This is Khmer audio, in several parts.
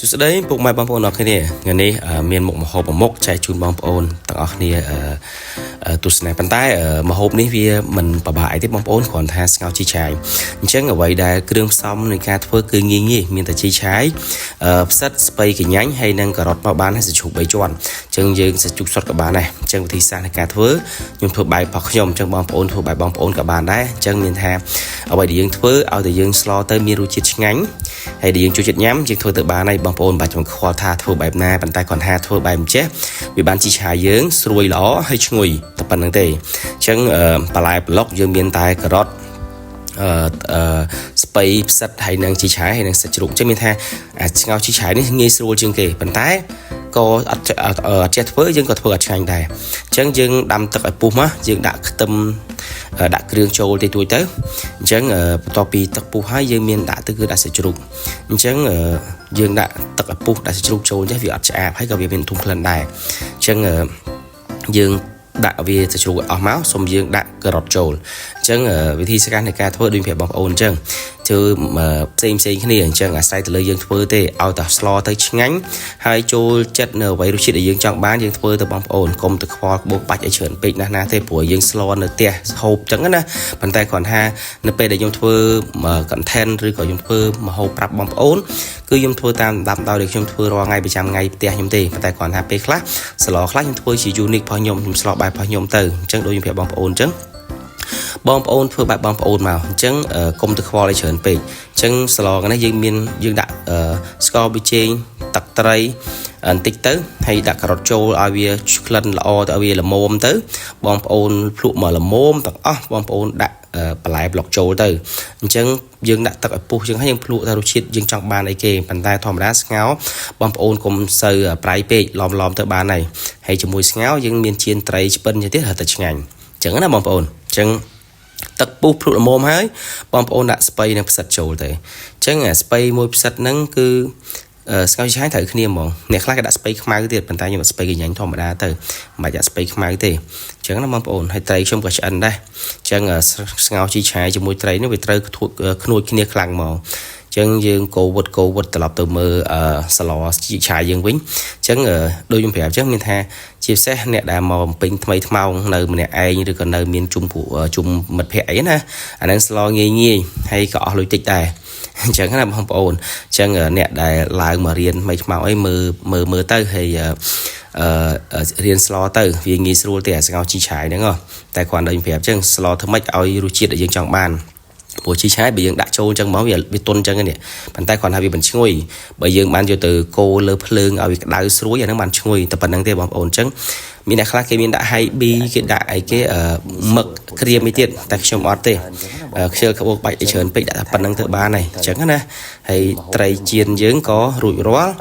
សួស្តីពុកម៉ែបងប្អូនអរគ្នាថ្ងៃនេះមានមុខម្ហូបមួយមុខចែកជូនបងប្អូនទាំងអស់គ្នាទស្សនាប៉ុន្តែម្ហូបនេះវាមិនពិបាកអីទេបងប្អូនគ្រាន់ថាស្ងោរជីឆាយអញ្ចឹងអ្វីដែលគ្រឿងផ្សំនៃការធ្វើគឺងាយងាយមានតែជីឆាយផ្សិតស្ពៃកញ្ញាញ់ហើយនិងការ៉ុតមកបានហើយសាច់ជ្រូក3ជាន់អញ្ចឹងយើងសាច់ជ្រូកសុទ្ធក៏បានដែរអញ្ចឹងវិធីសាស្ត្រនៃការធ្វើខ្ញុំធ្វើបែបរបស់ខ្ញុំអញ្ចឹងបងប្អូនធ្វើបែបបងប្អូនក៏បានដែរអញ្ចឹងមានថាអ្វីដែលយើងធ្វើឲ្យតែយើងស្លទៅមានរសជាតិឆ្ងាញ់ហើយដែលយើងចូលចិត្តញ៉ាំយើងធ្វើទៅបានហើយបងប្អូនមិនបាច់ចង់ខ្វល់ថាធ្វើបែបណាប៉ុន្តែគាត់ថាធ្វើបែបអញ្ចេះវាបានជីឆាយយើងស្រួយល្អហើយឈ្ងុយតែប៉ុណ្្នឹងទេអញ្ចឹងបន្លែប្លុកយើងមានតែការ៉ុតអឺអឺស្ពៃផ្សិតហើយនឹងជីឆាយហើយនឹងសាច់ជ្រូកអញ្ចឹងមានថាអាស្ងោរជីឆាយនេះងាយស្រួលជាងគេប៉ុន្តែក៏អត់អត់អត់ចេះធ្វើយើងក៏ធ្វើអត់ឆ្ងាញ់ដែរអញ្ចឹងយើងដាំទឹកឲ្យពុះមកយើងដាក់ខ្ទឹមដាក់គ្រឿងចូលតិចតួចទៅអញ្ចឹងបន្ទាប់ពីទឹកពុះហើយយើងមានដាក់ទៅគឺដាក់សាច់ជ្រូកអញ្ចឹងយើងដាក់ទឹកឲ្យពុះដាក់សាច់ជ្រូកចូលចេះវាអត់ឆ្អាបហើយក៏វាមានធុំក្លិនដែរអញ្ចឹងយើងដាក់វាទៅជ្រូកឲ្យអស់មកសូមយើងដាក់ការ៉ុតចូលអញ្ចឹងវិធីសាស្ត្រនៃការធ្វើដូចប្រាប់បងប្អូនអញ្ចឹងធ្វើផ្សេងផ្សេងគ្នាអញ្ចឹងអាស្រ័យទៅលើយើងធ្វើទេឲ្យតែស្លទៅឆ្ងាញ់ហើយចូលចិត្តនៅអ្វីរសជាតិដែលយើងចង់បានយើងធ្វើទៅបងប្អូនកុំទៅខ្វល់ក្បូរបាច់ឲ្យច្រើនពេកណាស់ណាទេព្រោះយើងស្លនៅផ្ទះហូបអញ្ចឹងណាប៉ុន្តែគ្រាន់ថានៅពេលដែលខ្ញុំធ្វើ content ឬក៏ខ្ញុំធ្វើម្ហូបប្រាប់បងប្អូនគឺខ្ញុំធ្វើតាមដាំដោយដែលខ្ញុំធ្វើរាល់ថ្ងៃប្រចាំថ្ងៃផ្ទះខ្ញុំទេប៉ុន្តែគ្រាន់ថាពេលខ្លះស្លខ្លះខ្ញុំធ្វើជា unique របស់ខ្ញុំខ្ញុំស្លបែបរបស់ខ្ញុំទៅអញ្ចឹងដូចខ្ញុំប្រាប់បងប្អូនអញ្ចឹងបងប្អូនធ្វើបែបបងប្អូនមកអញ្ចឹងកុំទៅខ្វល់ឲ្យច្រើនពេកអញ្ចឹងស្លនេះយើងមានយើងដាក់ស្ករប៊ីចេងទឹកត្រីបន្តិចទៅហើយដាក់ការ៉ុតចូលឲ្យវាក្លិនល្អទៅឲ្យវាល្មមទៅបងប្អូនភ្លក់មកល្មមទាំងអស់បងប្អូនដាក់បន្លែប្លុកចូលទៅអញ្ចឹងយើងដាក់ទឹកឲ្យពុះយើងហើយយើងភ្លក់ថារសជាតិយើងចង់បានអីគេប៉ុន្តែធម្មតាស្ងោរបងប្អូនកុំសូវប្រៃពេកឡមៗទៅបានហើយហើយជាមួយស្ងោរយើងមានចៀនត្រីឆ្ពិនទៀតរត់តែឆ្ងាញ់អញ្ចឹងណាបងប្អូនអញ្ចឹងទឹកពុះភ្លក់ល្មមហើយបងប្អូនដាក់ស្ពៃនិងផ្សិតចូលទៅអញ្ចឹងអាស្ពៃមួយផ្សិតហ្នឹងគឺស្ងោរឆាយត្រូវគ្នាហ្មងអ្នកខ្លះគេដាក់ស្ពៃខ្មៅទៀតប៉ុន្តែខ្ញុំដាក់ស្ពៃកញ្ញាញ់ធម្មតាទៅមិនបាច់ដាក់ស្ពៃខ្មៅទេអញ្ចឹងណាបងប្អូនហើយត្រីខ្ញុំក៏ឆ្អិនដែរអញ្ចឹងស្ងោរជីឆាយជាមួយត្រីនេះវាត្រូវក្នួចគ្នាខ្លាំងហ្មងចឹងយើងកោវុតកោវុតត្រឡប់ទៅមើលសឡជីឆាយយើងវិញអញ្ចឹងដូចខ្ញុំប្រាប់អញ្ចឹងមានថាជាពិសេសអ្នកដែលមកបំពេញថ្មីថ្មោងនៅម្នាក់ឯងឬក៏នៅមានជុំជុំមិត្តភ័ក្តិអីណាអាហ្នឹងស្លងាយងាយហើយក៏អស់លុយតិចដែរអញ្ចឹងណាបងប្អូនអញ្ចឹងអ្នកដែលឡើងមករៀនថ្មីថ្មោងអីមើលមើលមើលទៅហើយអឺរៀនស្លទៅវាងាយស្រួលទេអាស្ងោរជីឆាយហ្នឹងតែគ្រាន់តែខ្ញុំប្រាប់អញ្ចឹងស្លធ្វើម៉េចឲ្យរសជាតិដែលយើងចង់បានព្រោះជីឆាយបើយើងដាក់ចូលអញ្ចឹងហ្មងវាវាទុនអញ្ចឹងនេះប៉ុន្តែគ្រាន់ថាវាមិនឈ្ងុយបើយើងបានយកទៅកូរលើភ្លើងឲ្យវាក្តៅស្រួយអាហ្នឹងបានឈ្ងុយតែប៉ុណ្្នឹងទេបងប្អូនអញ្ចឹងមានអ្នកខ្លះគេមានដាក់ហៃប៊ីគេដាក់អីគេមឹកក្រៀមអីទៀតតែខ្ញុំអត់ទេខ្ជិលក្បូរបាច់អីច្រើនពេកដាក់តែប៉ុណ្្នឹងទៅបានហើយអញ្ចឹងណាហើយត្រីចៀនយើងក៏រួចរាល់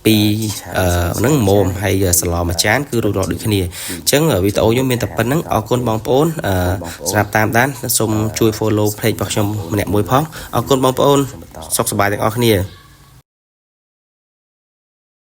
ពីហ្នឹងមុំហើយសឡមួយចានគឺរួចរាល់ដូចគ្នាអញ្ចឹងវីដេអូខ្ញុំមានតែប៉ុណ្្នឹងអរគុណបងប្អូនសម្រាប់តាមដានសូមជួយ follow page របស់ខ្ញុំម្នាក់មួយផងអរគុណបងប្អូនសុខសប្បាយទាំងអស់គ្នា។